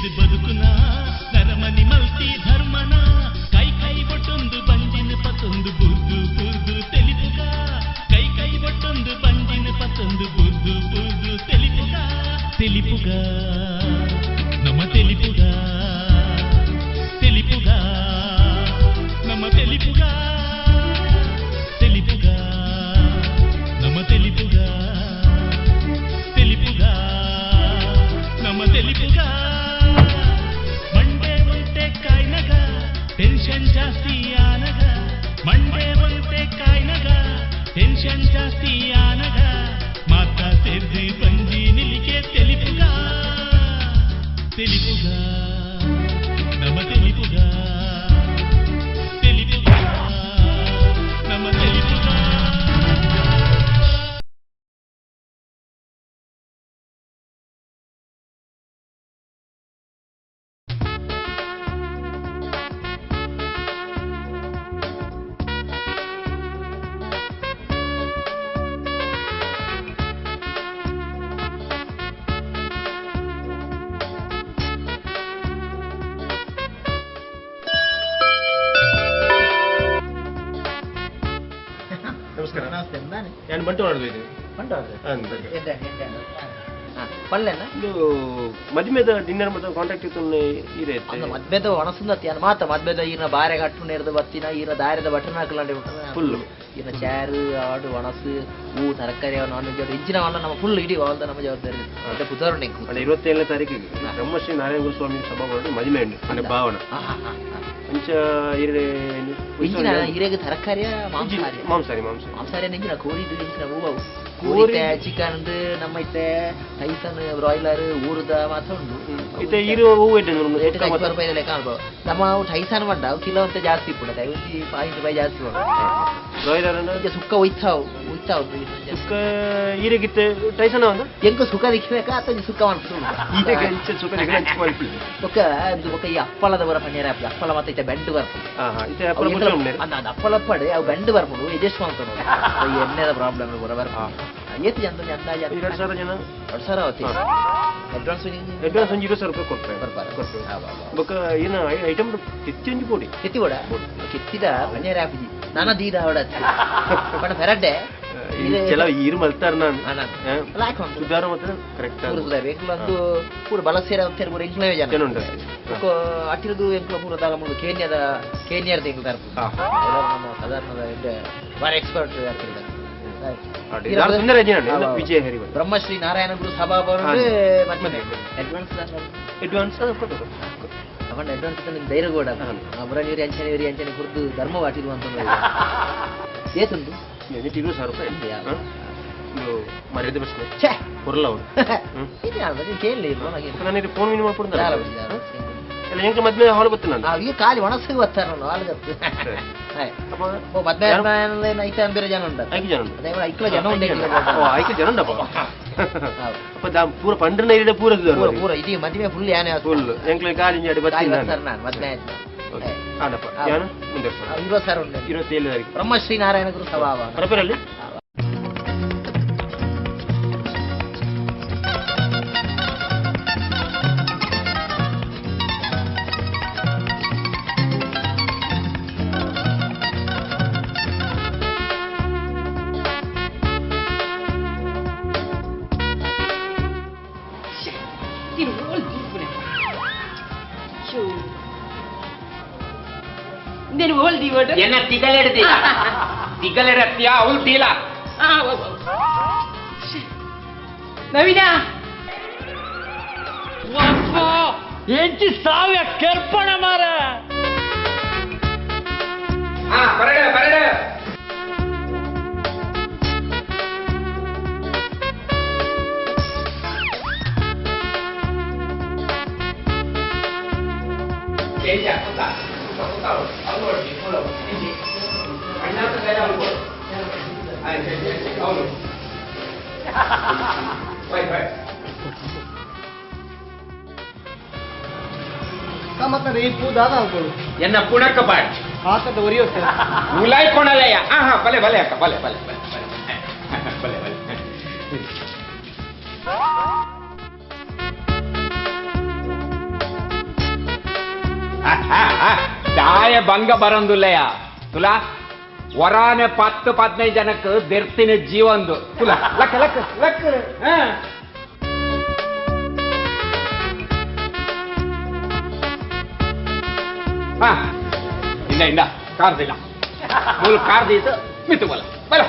ಸೇರ್ದು ಬದುಕುನ ನರಮನಿ ಮಲ್ತಿ ಧರ್ಮನ ಕೈ ಕೈ ಬೊಟ್ಟೊಂದು ಬಂಜಿನ ಪತ್ತೊಂದು ಬುರ್ದು ಬುರ್ದು ತೆಲಿಪುಗ ಕೈ ಕೈ ಬೊಟ್ಟೊಂದು ಬಂಜಿನ ಪತ್ತೊಂದು ಬುರ್ದು ಬುರ್ದು ತೆಲಿಪುಗ ತೆಲಿಪುಗ ನಮ್ಮ ತೆಲಿಪುಗ ತೆಲಿಪುಗ ನಮ್ಮ ತೆಲಿಪುಗ ತೆಲಿಪುಗ ನಮ್ಮ ತೆಲಿಪುಗ ತೆಲಿಪುಗ ನಮ್ಮ ತೆಲಿಪುಗ ಮಂಡೆ ಒಂತೆ ಕಾಯ್ನಗ ಟೆನ್ಷನ್ ಜಾಸ್ತಿ ಆನಗ ಮಂಡೆ ಒಂತೆ ಕಾಯ್ನಗ ಟೆನ್ಷನ್ ಜಾಸ್ತಿ ಆನಗ ಮಾತಾ ಸೇರ್ದು ಬಂಜಿ ನಿಲಿಕೆ ತೆಲಿಪುಗ ತೆಲಿಪುಗ ನಮ್ಮ ತೆಲಿಪುಗ ತೆಲಿಪುಗ ನಮ್ಮ ತೆಲಿಪುಗ. ನಮಸ್ಕಾರ. ನಾನು ಬಂಟವಾಳ ಪಲ್ಲೆನ ಇದು ಮದ್ಮೆದ ಡಿನ್ನರ್ ಮತ್ತು ಕಾಂಟ್ರಾಕ್ಟ್ ಇತ್ತು ಇದೆ. ಮದ್ಮೆದ ಒಣಸುಂದತ್ತಿ ಮಾತ ಮದ್ಮೆದ ಈನ ಬಾರೆ ಕಟ್ಟು ನೇರ್ದು ಬತ್ತಿನ ಈನ ದಾರದ ಬಟನ್ ಹಾಕಲಾಂಡಿ ಫುಲ್ ಈನ ಚಾರು ಆಡು ಒಣಸು ಹೂ ತರಕಾರಿ ನಾನ್ ವೆಜ್ ಇಂಚಿನ ಅವನ್ನ ನಮ್ಮ ಫುಲ್ ಇಡೀ ಅವಲ್ದ ನಮ್ಮ ಜವಾಬ್ದಾರಿ ಮತ್ತೆ ಪುದಾರುಂಡೆ. 27ನೇ ತಾರೀಕಿಗೆ ಬ್ರಹ್ಮಶ್ರೀ ನಾರಾಯಣ ಗುರುಸ್ವಾಮಿ ಸಭಾಭವನ ಮದುವೆ ಉಂಟು ಅಂದ್ರೆ ಭಾವನ ಅಂಚ ಇಂಚಿನ ಹಿರೇಗ ತರಕಾರಿಯ ಮಾಂಸಾಹಾರಿ ಮಾಂಸಾಹಾರಿ ಮಾಂಸಾಹಾರಿ ಮಾಂಸಾಹಾರಿ ಇಂಚಿನ ಕೋಳಿದು ಇಂಚಿನ ಹೂವು ಕೋಳಿ ಚಿಕನ್ ನಮ್ಮ ಇತ್ತೆ ಟೈಸನ್ ಬ್ರಾಯ್ಲರ್ ಊರುದ ಮಾತ್ರ ಉಂಟು. ಇತ್ತೆ ಇರು ಹೂವು 5 ರೂಪಾಯಿ ಲೆಕ್ಕ ಅನ್ಬೋದು. ನಮ್ಮ ಟೈಸನ್ ಬಂಡ ಅವು ಕಿಲೋ ಅಂತ ಜಾಸ್ತಿ ಇಪ್ಪುಂಡು 5 ರೂಪಾಯಿ ಜಾಸ್ತಿ ಉಂಟು. ಬ್ರಾಯ್ಲರ್ ಸುಕ್ಕ ಒಯ್ತಾವು ಒಯ್ತಾ ಉಂಟು. ಸುಕ್ಕ ಈರೆಗಿತ್ತೆ ಟೈಸನ್ ಒಂದು ಎಂಕ ಸುಖ ದಿಕ್ಕಬೇಕಾ ಅಥವಾ ಸುಕ್ಕ ಮನ್ಪುಂಡು ಸುಖ ದಿಕ್ಕ ಬೊಕ್ಕ ಅದು ಬೊಕ್ಕ ಈ ಅಪ್ಪಳದ ಬರ ಪನ್ನೀರ್ ಹಾಕಿ ಅಪ್ಪಳ ಮಾತ್ರ ಇತ್ತೆ ಬೆಂಡು ಬರ್ಪುಂಡು. ಅಪ್ಪಳಪ್ಪಡು ಅವು ಬೆಂಡು ಬರ್ಪುಂಡು ಎಜೆಸ್ಟ್ ಮಾಡ್ಕೊಂಡು ಎಣ್ಣೆದ ಪ್ರಾಬ್ಲಮ್ ಪೂರ ಬರ್ಪುಂಡು. ಏತ್ ಜನ ಅಂದಾಜು 2000 ಜನ 2000 ಅವತ್ತು ಅಡ್ವಾನ್ಸ್ ಅಡ್ವಾನ್ಸ್ ಒಂದು 20,000 ರೂಪಾಯಿ ಕೊಡ್ತಾರೆ ಕೊಡ್ತಾರೆ. ಬೊಕ್ಕ ಏನು ಐಟಮ್ ಕೆತ್ತಿ ಒಂಜಿ ಪೋಡಿ ಕೆತ್ತಿ ಕೂಡ ಕೆತ್ತಿದ ಪನ್ನೀರ್ ಹಾಕುಜಿ ನಾನ ದೀದ ಅವಡ ಪಂಡ ಫೆರಡ್ಡೆ ಕೆಲವು ಈರು ಮಲ್ತಾರ ನಾನು ಸುಧಾರ ಮಾತ್ರ ಕರೆಕ್ಟ್ ಸುಧಾರ ಎಂಕ್ಲ ಒಂದು ಪೂರ ಬಲಸೇರ ಅಂತಾರೆ ಪೂರ ಎಂಕ್ಲವೇ ಜನ ಜನ ಉಂಟು. ಬೊಕ್ಕ ಅಟ್ಟಿರದು ಎಂಕ್ಲ ಪೂರ ದಾಲ ಮೂರು ಕೇನ್ಯದ ಕೇನ್ಯರ್ದ ಎಂಕ್ಲ ತರ್ಪು ನಮ್ಮ ಸಾಧಾರಣದ ಬಾರಿ ಎಕ್ಸ್ಪರ್ಟ್ ವಿಜಯ ಹರಿ ಬ್ರಹ್ಮಶ್ರೀ ನಾರಾಯಣ ಗುರು ಸಭಾ ಅಡ್ವಾನ್ಸ್ ಅಡ್ವಾನ್ಸ್ ಅವನ ಅಡ್ವಾನ್ಸ್ ಧೈರ್ಯ ಕೂಡ ಬುರ ನೀರು ಅಂಚನೆ ನೀರು ಅಂಚನೆ ಕುರ್ದು ಧರ್ಮ ವಾಟಿರುವಂತ ಏತುಂಟು 20,000 ರೂಪಾಯಿ ಮರ್ಯಾದೆ ಪ್ರಶ್ನೆ ಕೊರಲ್ಲ ಅವರು ಕೇಳಲಿ ನಾನು ಫೋನ್ ಮೀನು ಮಾಡ್ಕೊಂಡು ಎಲ್ಲ ಎಂಕ ಮದ್ವೆ ಹಾಳು ಬತ್ತು ನಾನು ಈಗ ಖಾಲಿ ಒಣಸಿಗೆ ಬರ್ತಾರೆ ನಾನು ಹಾಳು ಗತ್ತು ಮದ್ವೆ ಐತೆ ಬೇರೆ ಜನ ಉಂಟು ಐದು ಜನ ಉಂಟು ಅದೇ ಐಕ್ಲ ಜನ ಉಂಟು ಐಕ್ಲ ಜನ ಉಂಟಪ್ಪ ಅಪ್ಪ ಪೂರ ಪಂಡ್ರನ ಇಡ ಪೂರ ಪೂರ ಇಡೀ ಮದುವೆ ಫುಲ್ ಯಾನೆ ಫುಲ್ ಎಂಕ್ಲ ಖಾಲಿ ಇಂಜಾಡಿ ಬರ್ತೀನಿ ನಾನು ಮದ್ವೆ ಆಯ್ತು ಆನಪ್ಪ ಯಾನು ಮುಂದೆ 20,000 ಉಂಟು 27 ತಾರೀಕು ಬ್ರಹ್ಮಶ್ರೀ ನಾರಾಯಣ ಗುರು ಸಭಾ ಬರಪರಲ್ಲಿ. ಎನ್ನ ತಿಗಲೆಡ್ದಿ ತಿಗಲೆಡತ್ತೀಯ ಅವಳು ತೀಲ ನವೀನ ಎಂಚಿ ಸಾವಿರ ಕೆರ್ಪಣ ಮಾರ ಬರಡ ಬರಡ ಎನ್ನ ಪುಣಕ ಬಾಡ್ ಉಲಾಯ್ಕೊಣಲಯ್ಯ. ಹಾ ಹಾ ಬಲೆ ಬಲೆ ಅಕ್ಕ ಬಲೆ ಬಲೆ ಬಲೆ ಬಲೆ ಬಲೆ ಬಲೆ. ದಾಯ ಭಂಗ ಬರಂದುಲ್ಲಯ್ಯ ತುಲಾ ವರಾನೆ 10 15 ಜನಕ್ಕೆ ದೆರ್ತಿನ ಜೀವಂದು ತುಲಾ ಲಕ್ಕ ಲಕ್ಕ ಲಕ್ಕ. ಹಾ ಇಲ್ಲ ಇಲ್ಲ ಕಾರ್ದಿಲ್ಲ ಮೂಲ ಕಾರ್ದೀತು ಮಿತ್ತು ಬಲ ಬಲ.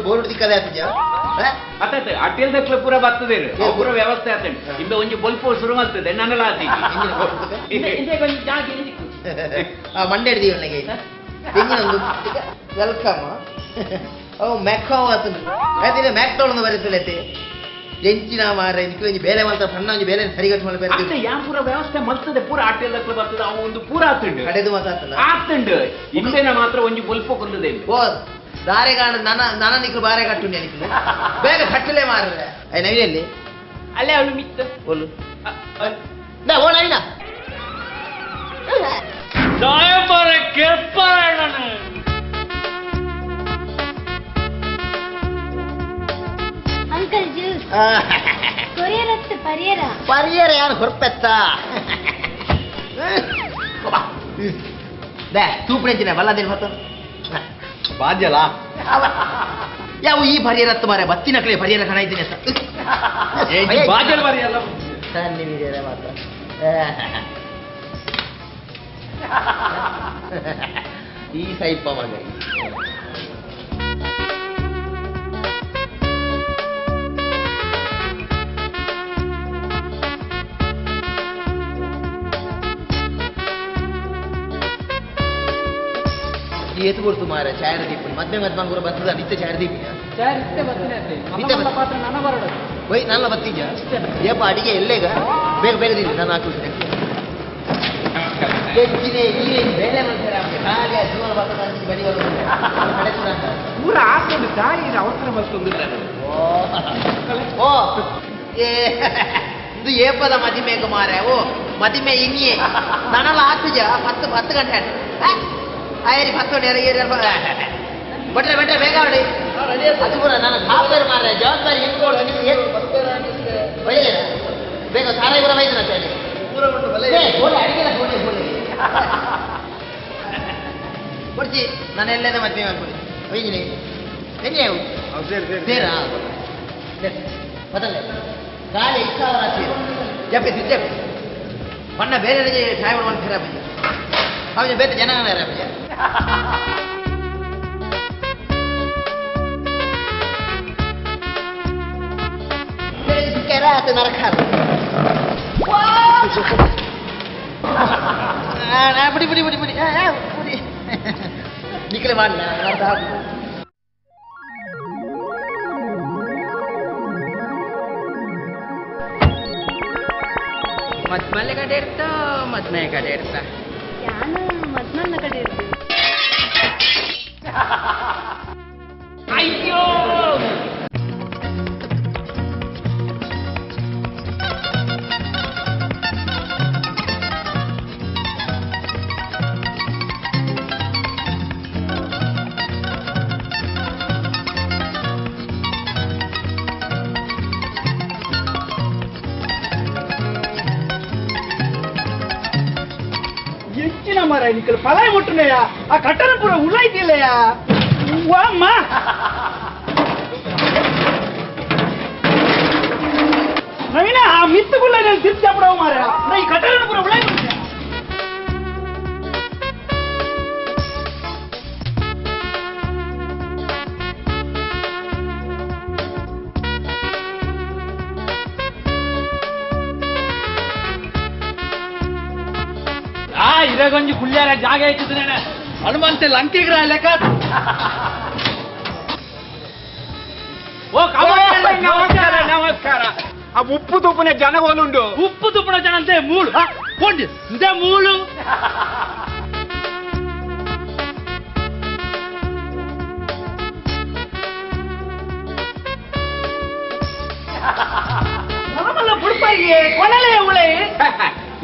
ಬೋರ್ಡ್ ದಿಕ್ಕದೆ ಆತಿಜ ಅತ್ತ ಅಟೆಲ್ ದಕ್ಲ ಪೂರ ಬರ್ತದೆ ಪೂರ ವ್ಯವಸ್ಥೆ ಆತಂడి ಇಂಬೆ ಒಂಜಿ ಬೊಲ್ಪು ಶುರು ಮಾಡ್ತದೆ ನನ್ನಲ ಆತಿ ಆ ಮಂಡೆ ಹಿಡ್ದೀವಿ ನನಗೆ ಎಂಜಿನೊಂದು welcome ಅವು ಮ್ಯಾಕೋ ಆತನು ಆಯ್ತಿಲ್ಲ ಮ್ಯಾಕ್ಡೋಳ್ನ ಬರೀತಲೈತೆ ಎಂಚಿನ ಮಾರ ನಿಕ್ಲು ಒಂಜಿ ಬೇಲೆ ಮಾಡ್ತಾರೆ ಸಣ್ಣ ಒಂಜಿ ಬೇಲೆ ಸರಿಗಟ್ಟು ಮಾಡಿ ಬೇರೆ ಯಾ ಪೂರ ವ್ಯವಸ್ಥೆ ಮಲ್ತದೆ ಪೂರ ಅಟೆಲ್ ದಕ್ಲ ಬರ್ತದೆ ಅವು ಒಂದು ಪೂರ ಆತಂಡು ಕಡೆದು ಮಾತಾಡ್ತಲ್ಲ ಆತಂಡು ಇಂಬೆನ ಮಾತ್ರ ಒಂಜಿ ಬೊಲ್ಪು ಕೊಂದದೆ ಓ ದಾರೆಗಾಣ ನನ ನನ ನಿಕ್ಲು ಬಾರೆ ಕಟ್ಟು ನಿಕ್ಲು ಬೇಗ ಕಟ್ಟಲೆ ಮಾರ್ರೆ I ನವೀನಲ್ಲಿ ಅಲ್ಲೇ ಅವಳು ಮಿತ್ತು ಒಲ್ಲು ನಾ ಓ ನವೀನ ಸಾಯಂಬರ ಕೆರ್ಪಣ. ಅಂಕಲ್ ಜ್ಯೂಸ್ ಕೊರಿಯರ್ ಅತ್ತ ಪರಿಯರ ಪರಿಯರ ಯಾರು ಹೊರಪೆತ್ತ they ತೂಪಣೆಂಚಿನ ಬಲ್ಲದೇನು ಹೊತ್ತ ಬಾದ್ಯಲ್ಲ ಯಾವ ಈ ಪರಿಯರತ್ತು ಮಾರೆ ಬತ್ತಿನ ಕಡೆ ಪರಿಯರ ಕಣ ಇದ್ದೀನಿ ಅಂತ ಬಾಜಲ್ ಬರಿಯಲ್ಲ ಸಣ್ಣ ಮಾತ್ರ ಈ ಸೈಪ ಮಗ. ಏತು ಕೊಡ್ತು ಮಾರ ಚಾಯರ ದೀಪ ಮದ್ವೆ ಮದ್ಮನ್ ಕೂಡ ಬರ್ತದ ನಿತ್ಯ ಚಾಯರ ದೀಪಿನ ಒಯ್ ನನ್ನ ಬತ್ತೀಜ ಏಪ ಅಡಿಗೆ ಎಲ್ಲೇಗ ಬೇಗ ಬೇಗ ದೀಪ ನಾನು ಹಾಕುತ್ತೇನೆ ಬೇರೆ ಪೂರ ಹಾಕೊಂಡು ತಾಯಿ ಅವಸರ ಬರ್ತೊಂದಿಲ್ಲ. ಓ ಏ ಇದು ಏಪದ ಮದಿಮೆಗೆ ಮಾರೆ ಓ ಮದಿಮೆ ಇನ್ನಿಯೇ ನನಲ್ಲ ಆತುಜ 10 10 ಗಂಟೆ ಆಯರಿ 10 ಏರಿ ಬಟ್ರೆ ಬಟ್ರೆ ಬೇಗ ಮಾಡಿ ಅದು ಪೂರ ನಾನು ಜವಾಬ್ದಾರಿ ಮಾರ್ರೆ ಜವಾಬ್ದಾರಿ ಹೆಂಗ್ ನಿಮ್ಗೆ ಬೈಲೇನ ಬೇಗ ಸಾರಾಯಿ ಪೂರ ಬೈದನ ಅಡಿಗೆಲ್ಲ ಹೋಗಿ ಹೋಗಿ ಕೊಡ್ಚಿ ನಾನು ಎಲ್ಲೇನ ಮದ್ವೆ ಮಾಡ್ಕೊಡಿ ಒಯ್ದಿನಿ ಎಲ್ಲಿ ಅವು ಸೇರಾ ಮೊದಲೇ ಖಾಲಿ ಇಷ್ಟ ಸೇರು ಜಪ್ಪೆ ಜಪ್ಪೆ ಬಣ್ಣ ಬೇರೆ ಛಾಯ್ ಮಾಡುವಂತ ಬಜ್ಜ ಅವನ ಬೇರೆ ಜನ ಬಜ್ಜ ಬಿಡಿ ಬಿಡಿ ಬಿಡಿ ಬಿಡಿ ಬಿಡಿ ನಿಕ್ಕಲೆ ಮಾಡಲ ಮದ್ಮಲೆ ಕಡೆ ಇರ್ತಾ ಮದ್ಮೆ ಕಡೆ ಇರ್ತಾ ಯಾನು ಮದ್ಮಲ್ನ ಕಡೆ ಇರ್ತೀನಿ. ಅಯ್ಯೋ ಮಾರ ನಿಕ್ಕಲು ಪಲಾಯ ಮುಟ್ಟುನೆಯ ಆ ಕಟ್ಟನ ಪೂರ ಉಳ್ಳಾಯ್ತಿಲ್ಲಯ್ಯ ಅಮ್ಮ ನವೀನ ಆ ಮಿತ್ತುಗುಳ್ಳ ತಿರ್ಚಾಪಡವ ಮಾರ ಈ ಕಟ್ಟನ ಪೂರ ಉಳ್ಳಾಯ್ ಗೊಂಜಿ ಕುಳ್ಳ್ಯಾರ ಜಾಗ ಇಟ್ಟಿದ್ದೇನೆ ಹನುಮಂತೆ ಲಂಕೆಗ್ರ ಲೆಕ್ಕ. ಓ ನಮಸ್ಕಾರ ನಮಸ್ಕಾರ. ಆ ಉಪ್ಪು ತುಪ್ಪನ ಜನ ಓಲುಂಡು. ಉಪ್ಪು ತುಪ್ಪನ ಜನ ಅಂತೆ ಮೂಳು ಕೊಂಡಿ ಇಂದೇ ಮೂಳು.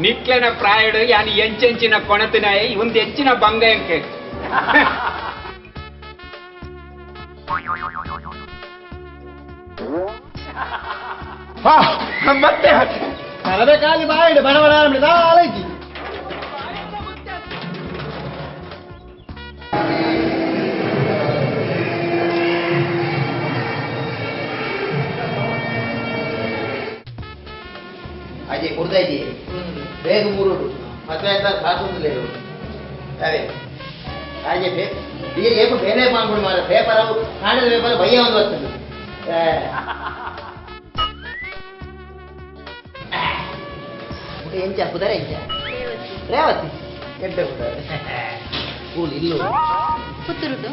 ನಿಕ್ಲೆನ ಪ್ರಾಯಡು ಯಾನ್ ಎಂಚೆಂಚಿನ ಕೊಣತಿನಾಯ ಒಂದು ಹೆಚ್ಚಿನ ಬಂಗ ಎಂಕೆ. ಮತ್ತೆ ಖಾಲಿ ಬಾಯಿಡು ಬಡ ಬಡ ಆಲೈತಿ. ಅಜಯ್ ಕುಡ್ದಾಯ್ತಿ ಬೇಗ ಮೂರುಡು ಮತ್ತೆ ಕಾಸೊಂದು ಲೇರು ಅದೇ ಅಜಯ್ ಬೇ ಏಪ ಬೇರೆ ಮಾಡ್ಬಿಡು ಮಾರ ಪೇಪರ್ ಅವು ಕಾಣದ ಪೇಪರ್ ಭಯ ಒಂದು ಬರ್ತದೆ. ಎಂಚ ಕುದರೆ ಎಂಚ ರೇವತಿ ಎಂಟ ಕುದರೆ ಸ್ಕೂಲ್ ಇಲ್ಲು ಪುತ್ತೂರುಡು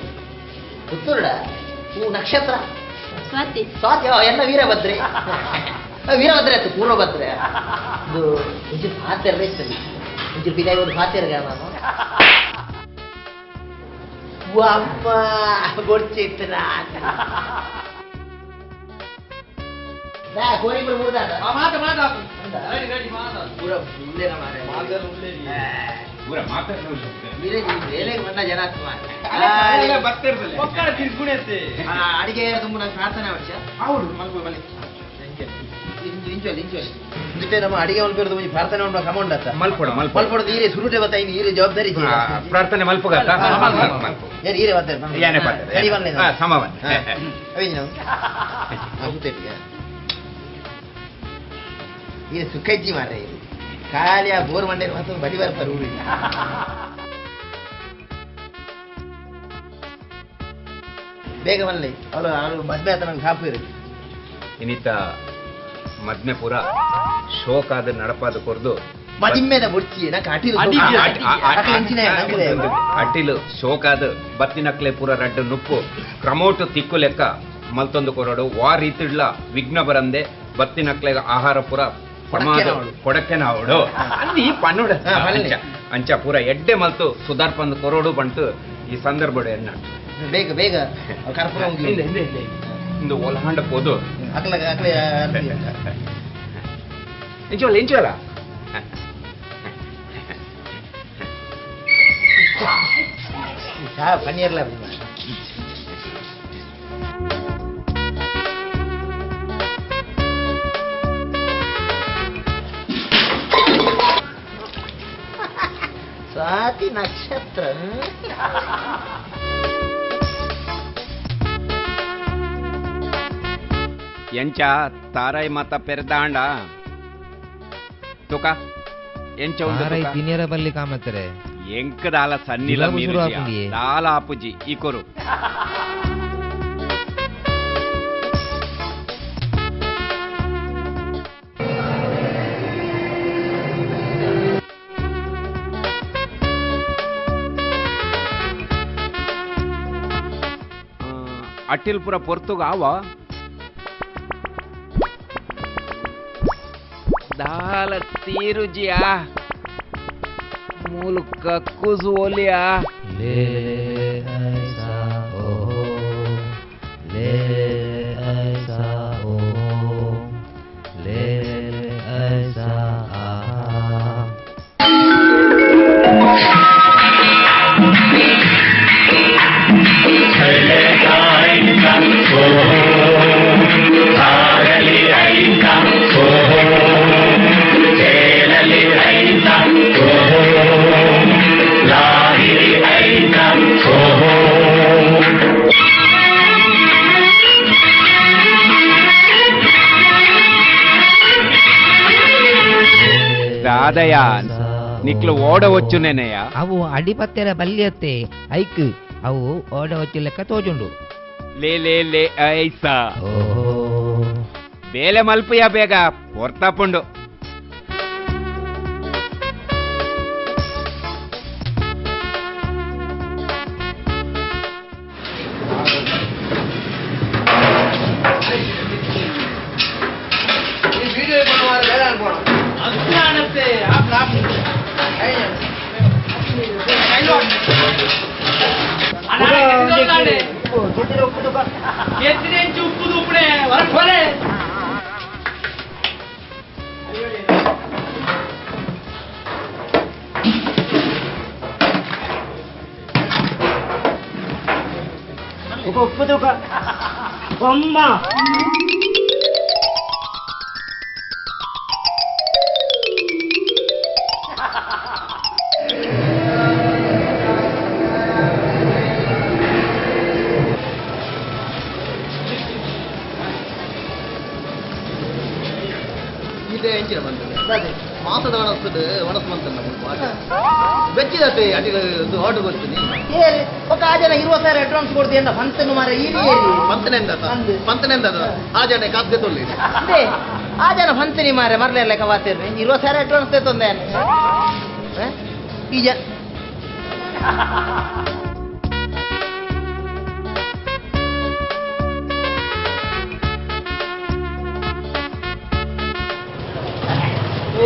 ಪುತ್ತೂರುಡ ಹೂ ನಕ್ಷತ್ರ ಸ್ವಾತಿ ಸ್ವಾತಿ ಎಲ್ಲ ವೀರಭದ್ರೆ ವೀರಭದ್ರೆ ಆಯ್ತು ಪೂರ್ವಭದ್ರೆ ಇದು ಒಂಚೂರು ಫಾತೆರ್ ಇರ್ತದೆ ಒಂಚೂರು ಬಿದಾಯಿ ಒಂದು ಫಾತೆರ್ಗ ನಾನು ಅಮ್ಮ ಗೊಡ್ಚಿತ್ತು ಕೋರಿ ಮುರ್ದಾಡ ಅಡಿಗೆ ತುಂಬ ನಂಗೆ ಪ್ರಾರ್ಥನೆ ಅವಶ್ಯ ಹೌದು ಮಲ್ಪು ಮಲ್ಲಿ ಇಂಚೋಲಿ ಇಂಚೋಲಿ ಇಂಚೆ ನಮ್ಮ ಅಡಿಗೆ ಮಲ್ಪಿರೋದು ಒಂಜಿ ಪ್ರಾರ್ಥನೆ ಉಂಟು ಕ್ರಮ ಉಂಡತ್ತ ಮಲ್ಪೊಡ ಮಲ್ಪೊಡ ಮಲ್ಪೊಡ ಈರೆ ಸುರುಟೆ ಬತ್ತ ಇನ್ನು ಈರೆ ಜವಾಬ್ದಾರಿ ಪ್ರಾರ್ಥನೆ ಮಲ್ಪುಗತ್ತ ಏನ್ ಈರೆ ಬತ್ತ ಯಾನೆ ಬತ್ತ ಸರಿ ಬನ್ನಿ ಸಮ ಬನ್ನಿ ಅವಿಂಜ ನಾವು ಕೂತೈತಿ ಈರೆ ಸುಖಜ್ಜಿ ಮಾರ್ರೆ ಇದು ಖಾಲಿ ಆ ಬೋರ್ ಮಂಡೆ ಮತ್ತೊಂದು ಬಲಿ ಬರ್ತಾರೆ ಊರಿಗೆ. ಬೇಗ ಬನ್ನಿ ಅವಳು ಅವಳು ಮದ್ವೆ ಆತ ನಂಗೆ ಕಾಪು ಇರುತ್ತೆ. ಇನ್ನಿತ ಮದ್ಮೆ ಪೂರ ಶೋಕಾದ ನಡಪಾದ ಕೊರ್ದು ಮದಿಮ್ಮೆದ ಬುಡ್ಚಿ ನಂಗೆ ಅಟಿಲು ಅಟಿಲು ಶೋಕಾದ ಬತ್ತಿನಕ್ಲೆ ಪೂರ ರಡ್ಡು ನುಪ್ಪು ಕ್ರಮೋಟು ತಿಕ್ಕು ಲೆಕ್ಕ ಮಲ್ತೊಂದು ಕೊರಡು ವಾ ರೀತಿಡ್ಲ ವಿಘ್ನ ಬರಂದೆ ಬತ್ತಿನಕ್ಲೆ ಆಹಾರ ಪೂರ ಕೊಡಕೆನ ಅವಡು ಅಲ್ಲಿ ಪನ್ನುಡ ಅಂಚ ಪೂರ ಎಡ್ಡೆ ಮಲ್ತು ಸುಧಾರ್ಪಂದು ಕೊರೋಡು ಬಂತು ಈ ಸಂದರ್ಭ ಎನ್ನ ಬೇಗ ಬೇಗ ಕರ್ಪೂರ ಇಂದು ಒಲಹಾಂಡ ಪೋದು ಅಕ್ಲ ಅಕ್ಲ ಇಂಚೋಲ್ಲ ಇಂಚೋಲ್ಲ ಚಾ ಪನ್ನೀರ್ಲ ಸ್ವಾತಿ ನಕ್ಷತ್ರ ಎಂಚ ತಾರಾಯಿ ಮಾತ ಪೆರ್ದಾಂಡ ತುಕ ಎಂಚ ತಾರಾಯಿ ತಿನಿಯರ ಬಲ್ಲಿ ಕಾಮತ್ತರೆ ಎಂಕದಾಲ ಸನ್ನಿಲ ಮೀರುಜಿ ದಾಲ ಆಪುಜಿ ಈ ಕೊರು ಅಟ್ಟಿಲ್ಪುರ ಪೊರ್ತುಗ ಆವ ದಾಲ ತೀರುಜಿಯಾ ಮೂಲು ಕಕ್ಕುಸು ಒಲಿಯಾ ಲೇ ಐಸಾ ಓಹೋ ಲೇ ಐಸಾ ಓಹೋ ಲೇ ಐಸಾ ಆಹಾ. ದಾದಯ್ಯ ನಿಕ್ಲು ಓಡವಚ್ಚು ನೆನೆಯ ಅವು ಅಡಿಪತ್ತೆರ ಬಲ್ಲಿಯತ್ತೆ ಐಕ್ ಅವು ಓಡವಚ್ಚು ಲೆಕ್ಕ ತೋಜುಂಡು ಲೇ ಲೇ ಲೇ ಐಸಾ ಬೇಲೆ ಮಲ್ಪುಯ ಬೇಗ ಪೊರ್ತಾಪುಂಡು. ಎಂಚಾಂಡೆ ಎತ್ತಿನ ಎಂಚು ಉಪ್ಪು ತೂಪುಣೆ ಹೊರಪೋಲೆ ಉಪ್ಪು ತೂಕ ಬೊಮ್ಮ ಮಾಸದ ಒಣಸುದು ಒಣಸು ಮಂತಲ್ಲ ಬೆಚ್ಚಿದತ್ತೆ ಅಟಿಗ ಆರ್ಡರ್ ಕೊಡ್ತೀನಿ ఒక ಆ ಜನ 20,000 ಅಡ್ವಾನ್ಸ್ ಕೊಡ್ತೀನಿ ಅಂತ ಪಂತನು ಮಾರ ಈ ಪಂತನೆಂದ ಪಂತನೆಂದ ಆ ಜನ ಕಾಸು ತೊಳ್ಳಿ ಅದೇ ಆ ಜನ ಪಂತನಿ ಮಾರೆ ಮರಲೆ ಲೆಕ್ಕ ವಾತಿರ್ರಿ 20,000 ಅಡ್ವಾನ್ಸ್ ತಂದೆ ಈ ಜನ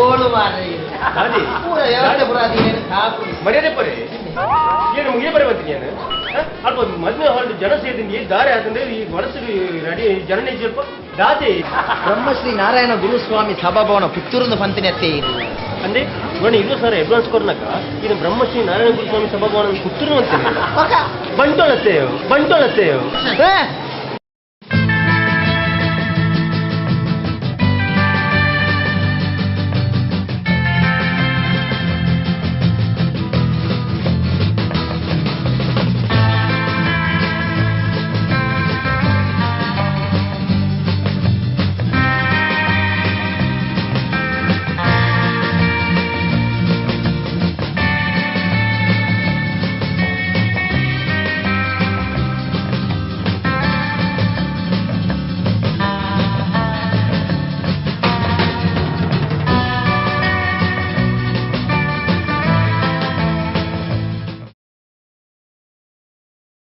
ಓಳು ಮಾರ್ರೆ ಪೂರ ವ್ಯವಸ್ಥೆ ಪೂರ ಮರ್ಯಾದೆ ಪರಿ ಏನು ಮುಗಿಯ ಬರೆ ಬರ್ತೀನಿ ನಾನು ಅಲ್ಪ ಮದುವೆ ಹಾಲ್ ಜನ ಸೇರಿದ್ದೀನಿ ದಾರಿ ಆತಂದ್ರೆ ಈ ಮನಸ್ಸಿಗೆ ರೆಡಿ ಜನನೇ ಸ್ವಲ್ಪ ದಾದೆ ಬ್ರಹ್ಮಶ್ರೀ ನಾರಾಯಣ ಗುರುಸ್ವಾಮಿ ಸಭಾಭವನ ಪುತ್ತೂರಿಂದ ಪಂತಿನಿ ಅತ್ತೆ ಅಂದ್ರೆ ನೋಡಿ 20,000 ಅಡ್ವಾನ್ಸ್ ಕೊಡ್ನಕ ಇದು ಬ್ರಹ್ಮಶ್ರೀ ನಾರಾಯಣ ಗುರುಸ್ವಾಮಿ ಸಭಾಭವನ ಪುತ್ತೂರು ಅಂತೀನಿ ಬಂಟೋಳತ್ತೆ ಬಂಟೋಳತ್ತೆ